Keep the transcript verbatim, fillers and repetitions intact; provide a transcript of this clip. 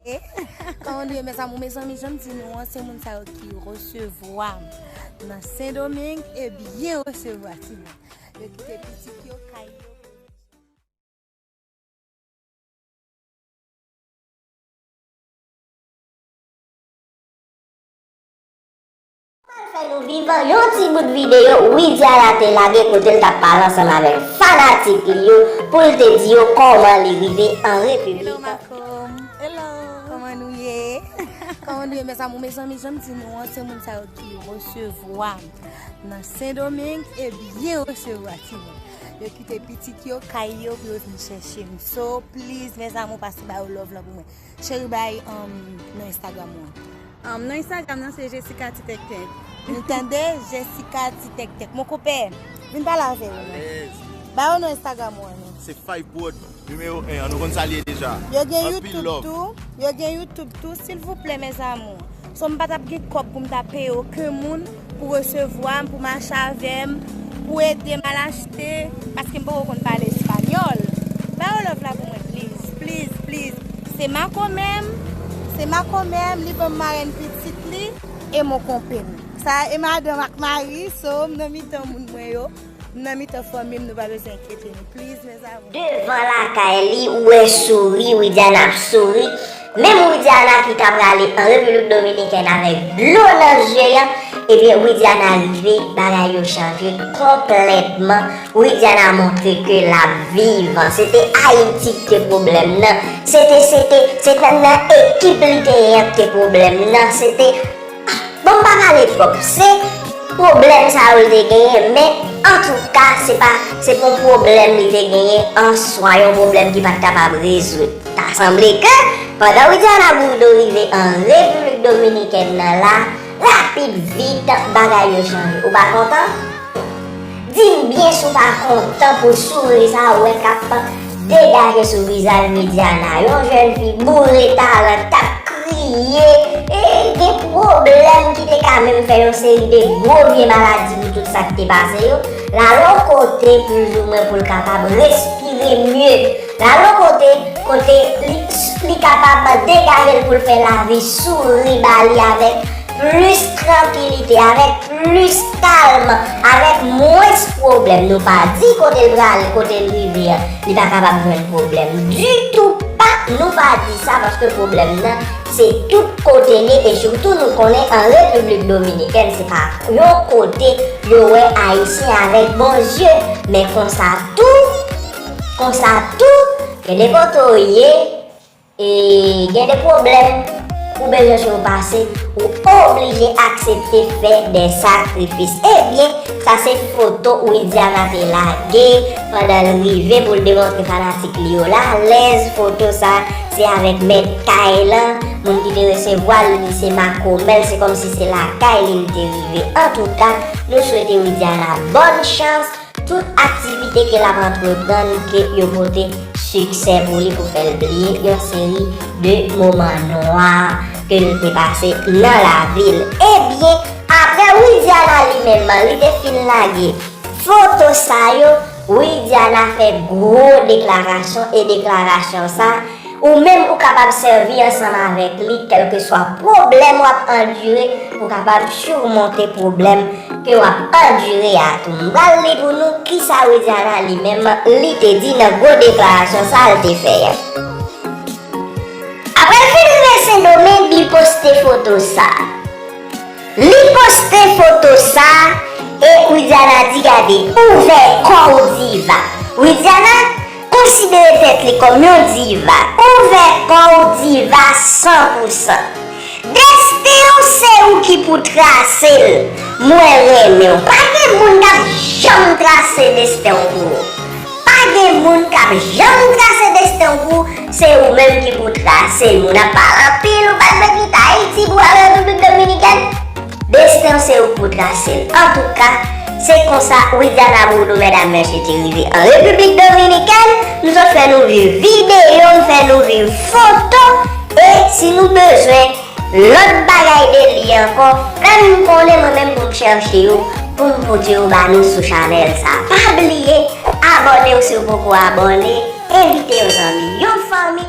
Kòman nou ye, mezanmi? Mezanmi, jan m di nou an, se moun sa yo ki resevwa m nan Sendomeng, e byen resevwa, timoun. Yo kite pitit yo, kay yo. Pral fè nou viv yon ti bout videyo Widiana te lage kote l t ap pale ansanm avèk fanatik li yo pou l te di yo kòman li rive an Repiblik. Hello, Makom. Hello. Kòman nou ye? Kòman nou ye, mezanmi? Mezanmi, jan m di nou an, se moun sa yo ki resevwa m nan Sendomeng, e byen resevwa, timoun. Yo kite pitit yo, kay yo pou yo vin chèche m. So, please, mezanmi, pase ba yo love lan pou mwen. Cheri, bay, um, nan Instagram ou an. Um, nan Instagram nan se Jessica Ti Tèk Tèk. Nou tande? Jessica Ti Tèk Tèk. Mon konpè, vin pale avè yo, non. Alèz. Ba yo nan Instagram ou an, non. Se Five Broad, nimewo en an. Nou konn sa l ye deja. Yo gen YouTube tou. Yo gen YouTube tou, silvouplè, mes amours. So, m pa t ap gen kòb pou m ta peye okenn moun pou resevwa m, pou mache avè m, pou ede m al achte, paske m poko konn pale espanyòl. Ba yo love la pou mwen, please, please, please. Se makomè m, se makomè m, li ban m marenn pitit li, e mon konpè m. Sa, e madanm ak mari, so, m nan mitan moun mwen yo. M nan mitan fanmi m, nou pa bezwen enkyete nou, please, mes amours. Devan lakay li, ou wè souri, Widiana ap souri. Menm Widiana ki ta prale an Repiblik Dominikèn avèk dlo nan je a, ebyen, Widiana rive, bagay yo chanje konplètman. Widiana montre ke l ap viv. Se te Ayiti ki te pwoblèm nan. Se te, se te, se te nan ekip li te ye an ki te pwoblèm nan. Se te Bon, m pa pale twòp, se pwoblèm sa yo l te genyen, men antouka, se pa, se pa yon pwoblèm li te genyen an swa, yon pwoblèm ki pa t kapab rezoud. Ta sanble ke, pandan Widiana Bourdeau rive an Repiblik Dominikèn nan la, rapid, vit, bagay yo chanje. Ou pa kontan? Di m byen si w pa kontan pou souri sa w wè k ap degaje sou vizaj Widiana. Yon jèn fi boure talan, t ap kriye, e gen pwoblèm ki te ka menm fè yon seri de gwo vye maladi pou tout sa k te pase yo. L al yon kote plizoumwen pou l kapab respire mye. L al yon kote, kote li, li kapab degaje l pou l fè lavi souri ba li avèk plis trankilite, avèk plis kalm, avèk mwens pwoblèm. Nou pa di kote l prale, kote l rive an, li pa kapab jwenn pwoblèm ditou pa. Nou pa di sa paske pwoblèm nan, se tout kote l ye, e sitou nou konnen an Repiblik Dominikèn, se pa yon kote yo wè Ayisyen avèk bon zye. Men konsa tou, konsa tou, gen de kote w ye, e gen de pwoblèm ou bezwen sipase, ou oblije aksepte fè de sakrifis. Ebyen, sa se foto Widiana te lage pandan l rive pou l demontre fanatik li yo l alèz. Foto sa, se avèk mèt kay lan, moun ki te resevwa l, li di se makomè l, se kòmsi se lakay li l te rive. Antouka, nou swete Widiana bòn chans. Tout aktivite ke l ap antreprann, ke yo pote siksè pou li, pou fè l bliye yon seri de moman nwa ke l te pase nan lavi l. Ebyen, apre Widiana li menm, li te fin lage foto sa yo, Widiana fè gwo deklarasyon, e deklarasyon sa, ou menm ou kapab sèvi ansanm avèk li, kèlkeswa pwoblèm w ap andire, pou kapab simonte pwoblèm ke w ap andire a tou. M pral li pou nou kisa Widiana li menm li te di nan gwo deklarasyon sa l te fè a. Apre l fin rive Sendomeng, li poste foto sa. Li poste foto sa e Widiana di, gade, ouvè kò w diva. Widiana konsidere tèt li kòm yon diva. Ouvè kò w diva san pou san. Desten w se ou ki pou trase l. Mwen renmen w. Pa gen moun k ap janm trase desten w pou ou. Pa gen moun k ap janm trase desten w pou ou. Se ou menm ki pou trase l. Moun ap pale anpil, ou pa t vle kite Ayiti pou al Repiblik Dominikèn. Desten w se ou k pou trase l. Antouka, se konsa Widiana Bourdeau, medam, mesye, te rive an Repiblik Dominikèn. Nou sot fè nou viv videyo, m fè nou viv foto. E si nou bezwen lòt bagay de li ankò, fè m konnen, mwen menm pou m chèche yo, pou m pote yo ba nou sou chanèl sa. Pa bliye abòne w si w poko abòne, envite yon zanmi, yon fanmi,